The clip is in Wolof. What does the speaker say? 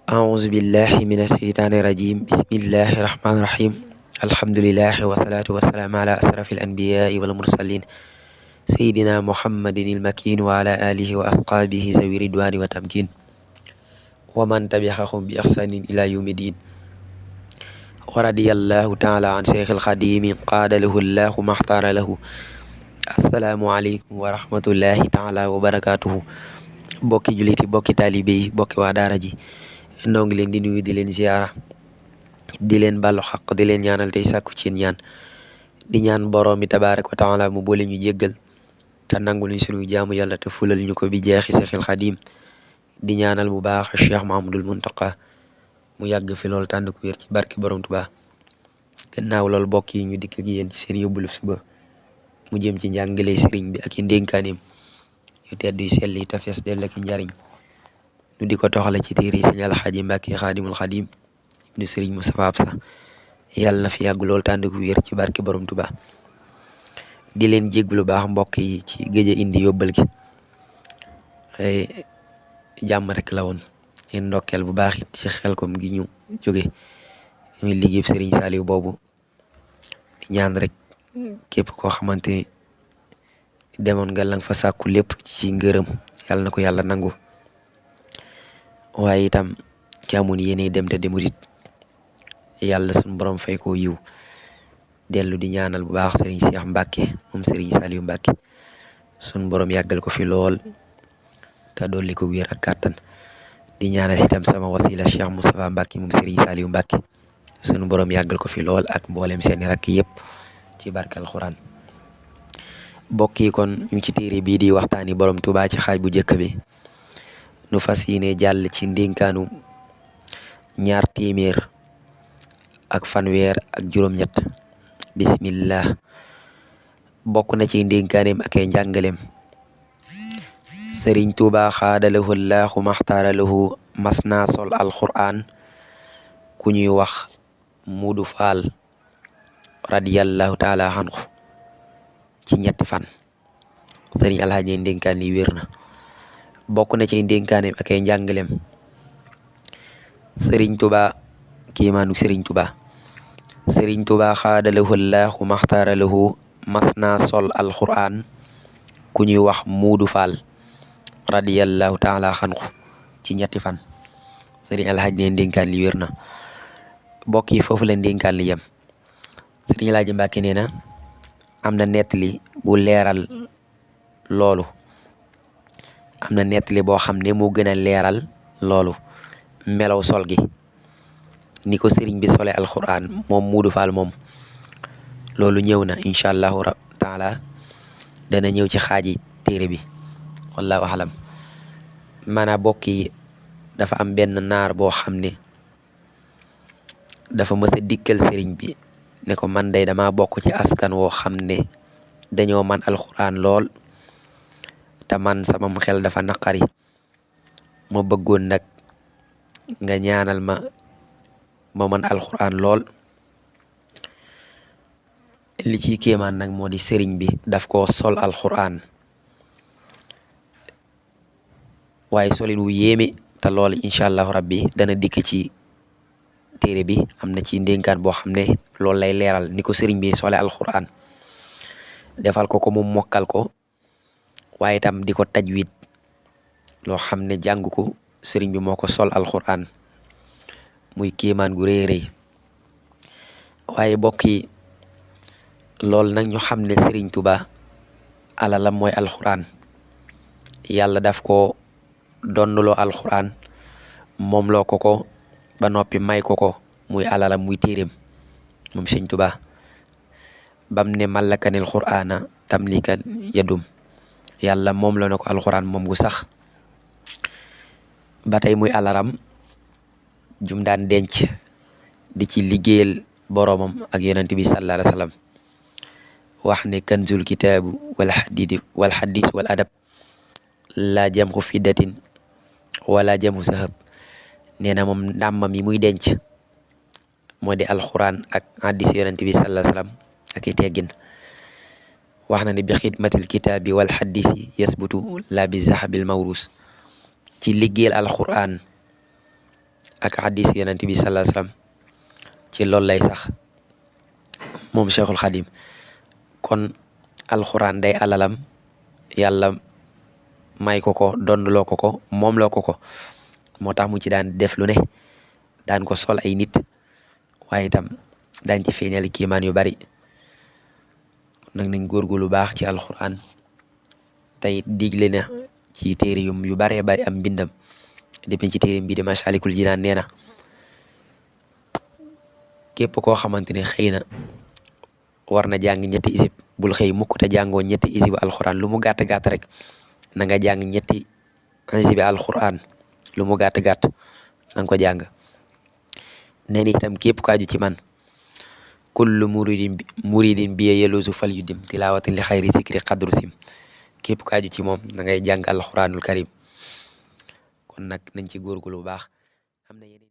أعوذ بالله من الشيطان الرجيم بسم الله الرحمن الرحيم الحمد لله والصلاة والسلام على أشرف الأنبياء والمرسلين سيدنا محمد المكين وعلى آله وأصحابه ذوي الرضوان والتمكين ومن تبعهم بإحسان إلى يوم الدين ورضي الله تعالى عن شيخ الخديم قاد له الله ما اختار له السلام عليكم ورحمة الله تعالى وبركاته bokki juliti bokki taalibe yi bokki waa daara ji noo ngi leen di nuyu di leen ziyaara di leen ballu xaq di leen ñaanal tey sàkku ci ñaan di ñaan borom mi tabaaraka wa taala mu boole ñu jéggal te nangul ñu sunu jaamu yàlla te fulal ñu ko bi jeexi Seexul Xadiim di ñaanal bu baax Cheikh Mahamadul Muntaqa mu yàgg fi lool tànd ku wér ci barki borom Tuubaa gannaaw lool bokk yi ñu dikk ak yéen ci seen yóbbulu suba mu jëm ci njàngale sëriñ bi ak i ndénkaaneem yu tedd yu sell yi te fees dell ak njariñ ñu di ko toxale ci téere Sëriñ Alxaaji Mbàkke Xaadimul Xaadim ibnu Sëriñ Mustafaa Absa yàlla na fi yàgg lool tànd ku wér ci barki borom Tuubaa di leen jéglu baax mbokk yi ci géej a indi yóbbal gi jàmm rek la woon leen ndokkeel bu baax it ci Xelcom gi ñu jóge muy liggéey Sëriñ Saaliw boobu ñaan rek képp koo xamante demoon nga lang fa sàkku lépp ci ngërëm yàlla na ko yàlla nangu waaye itam ki amoon yéene dem te demut it yàlla suñu borom fay ko yiw dellu di ñaanal bu baax sëriñ Cheikh Mbàkke moom sëriñ Saliou Mbàkke suñu borom yàggal ko fi lool te dolli ko wér ak kàttan di ñaanal itam sama wasila Cheikh Moustapha Mbàkke moom sëriñ Saliou Mbàkke suñu borom yàggal ko fi lool ak mboolem seeni rakk yëpp ci barke alxuraan mbokk yi kon ñu ci téere bii di waxtaani borom Tuubaa ci xaaj bu njëkk bi nu fas yéene jàll ci ndénkaanu 200 ak fanweer ak juróom-ñett bismillah bokk na ci ndénkaaneem ak ay njàngaleem sëriñ Tuubaa xaadalahu laahu maxtaaralahu mas naa sol alxuraan ku ñuy wax Mudu Faal radiyallahu taala anhu ci ñetti fan sëriñ Alxaaji ndénkaan li wér na bokk na ci ndénkaaneem ak ay njàngaleem sëriñ Tuubaa kiimaanu sëriñ Tuubaa xaadalahu laahu maxtaaralahu mas naa sol alxuraan ku ñuy wax Muudu Faal radiyallahu taala anhu ci ñetti fan sëriñ Alxaaji ndénkaan li wér na bokk yi foofu la ndénkaan li yem sëriñ Alxaaji Mbàkke nee na am na nettali bu leeral loolu am na nettali boo xam ne moo gën a leeral loolu melaw sol gi ni ko sëriñ bi sole alxuraan moom Muudu Faal moom loolu ñëw na incha allahu taala dana ñëw ci xaaji téere bi wallahu alam maanaam bokk yi dafa am benn naar boo xam ne dafa mës a dikkal sëriñ bi ne ko man day dama bokk ci askan woo xam ne dañoo man alxuraan lool te man sama xel dafa naqari ma bëggoon nag nga ñaanal ma man alxuraan lool li ci kéemaan nag moo di sëriñ bi daf ko sol alxuraan waaye solin wu yéeme te lool incha allahu rabbi dana dikk ci téere bi am na ci ndénkaan boo xam ne loolu lay leeral ni ko sëriñ bi sole alxuraan defal ko mu mokkal ko waaye itam di ko tajwid loo xam ne jàng ko sëriñ bi moo ko sol alxuraan muy kéemaan gu rëy rëy waaye bokk yi loolu nag ñu xam ne sëriñ Tuubaa alalam mooy alxuraan yàlla daf ko donnloo alxuraan moom loo ko ba noppi may ko muy alalam muy téeréem moom sëñ Tuubaa bam ne mallakanil qur'aana tamlikan yadum yàlla moom la ne ko alxuraan moom gu sax ba tey muy alaram jum daan denc di ci liggéeyal boroomam ak yonent bi sallallahu alayhi wa sallam wax ne kanzul kitaabu wal xadis wal adab laa jamxu fiddatin wala jamxu sahab nee na moom ndàmmam yi muy denc moo di alxuraan ak hadiis yonent bi sallallahu alayhi wa sallam ak i teggin wax na ne bi xidmatil kitaabi wal xadisi yasbutu la bi zahabil mawrus ci liggéeyal alxuraan ak hadis yonent bi sallallahu alayhi wasallam ci loolu lay sax moom Cheikhul Khadim. kon alxuraan day alalam yàlla may ko ko dondloo ko ko moom loo ko ko moo tax mu ci daan def lu ne daan ko sol ay nit waaye itam daan ci feeñal kiimaan yu bari nag nañ góorgóorlu baax ci alxuraan tey digle na ci téere yu baree bari am mbindam depuis ci téere bi di Masaalikul Jinaan nee na képp koo xamante ne xëy na war na jàng ñetti isib bul xëy mukk te jàngoo ñetti isibi alxuraan lu mu gàtt gàtt rek na nga jàng ñetti isibi alxuraan lu mu gàtt gàtt na nga ko jàng. nee na itam képp ko aju ci man kullu muridin bi yelusu fal yu dim tilaawatin li xayri sikri xadru sim képp ko aju ci moom da ngay jàng alxuraanul karim kon nag nañ ci góorgóorlu bu baax. am na yeneen